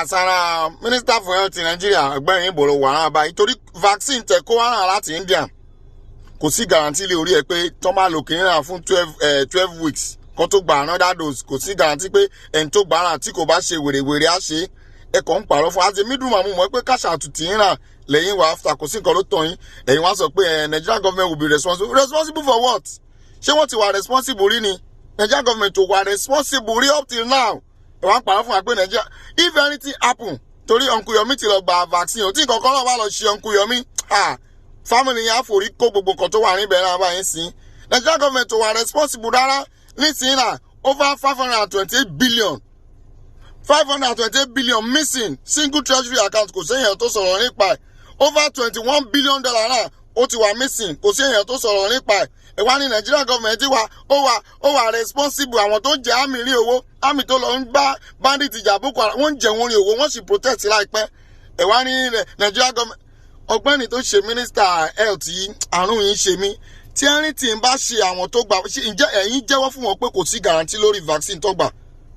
Àsàrà Minister for Health in Nigeria, ọ̀gbẹ́ni Ìbòrò wàrà báyìí, torí vaccine tẹ kó wá ràn láti India, kò sí guarantee lé orí ẹ pé tó máa lò kìnìún náà fún 12 weeks kó tó gba another dose. Kò sí guarantee pé ẹni tó gbà ràn tí kò bá ṣe wèrèwèrè á ṣe. Ẹ kàn ń pààrọ̀ fún àti middleman. Mú mọ́ pé cash àtúntì ń rà lẹ́yìn wá after, kò sí nǹkan ló tàn yín. Ẹ̀yin wá sọ pé Nigerian government will be responsible. Responsible for what? Ṣé wọ́n ti wà responsible rí ni? Nigerian government ò wà responsible rí up till now. Ẹ wá ń pààrọ̀ fún wa pé Nigeria, if anything happen, torí Uncle Yomi ti lọ gba vaccine o, tí nǹkan kan náà bá lọ ṣe Uncle Yomi, ah, family yẹn á forí kó gbogbo nǹkan tó wà níbẹ̀ náà báyìí sí. Nigerian government ò wà responsible rárá nísìnyí náà. Over 528 billion, 528 billion missing single treasury account, kò séèyàn tó sọ̀rọ̀ nípa ẹ̀. Over $21 billion náà ó ti wà missing, kò sí èèyàn tó sọ̀rọ̀ nípa ẹ̀. Ẹ wá ní Nigerian government wà ó wà responsible. Àwọn tó ń jẹ army rí owó, army tó lọ ń bá bandit jà, Boko Haram, wọ́n ń jẹ wọ́n rí owó, wọ́n sì protest láìpẹ́. Ẹ wá ní Nigerian government. Ọ̀gbẹ́ni tó ṣe minister health yìí, àrùn yìí ṣe mí. Tí anything bá ṣe àwọn tó gbà, ǹjẹ́ ẹ̀yin jẹ́wọ́ fún wọn pé kò sí guarantee lórí vaccine tó gbà?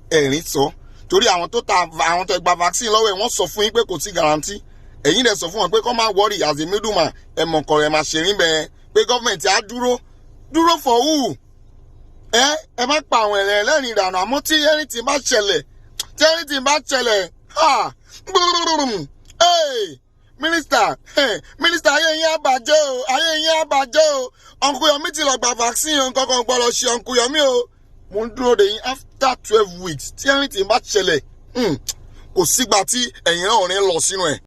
Ẹ̀rín sọ torí àwọn tó ta, àwọn tó gba vaccine lọ́wọ́ ẹ̀, wọ́n sọ fún yín pé kò sí guarantee. Ẹ̀yin dẹ̀ sọ fún wọn pé kọ́ máa worry. As a middleman, ẹ̀ mọ̀ kọ̀rọ̀ ẹ̀ máa ṣe rí bẹ́ẹ̀ pé gọ́ọ̀mẹ̀ntì á dúró. Dúró for who? Ẹ má pa àwọn ẹ̀rẹ̀ ẹlẹ́rìí ìdànù. Àmọ́ tí anything bá ṣẹlẹ̀, tí anything bá ṣẹlẹ̀, ha, hey, minister, hey, minister, ayé yín á bàjẹ́ o, ayé yín á bàjẹ́ o. Uncle Yomi ti lọ gba vaccine o, nǹkan kan gbọ́dọ̀ ṣe Uncle Yomi o. Mo ń dúró de yín after 12 weeks. Tí anything bá ṣẹlẹ̀, kò sígbà tí ẹ̀yin náà ò ní lọ sínú ẹ̀.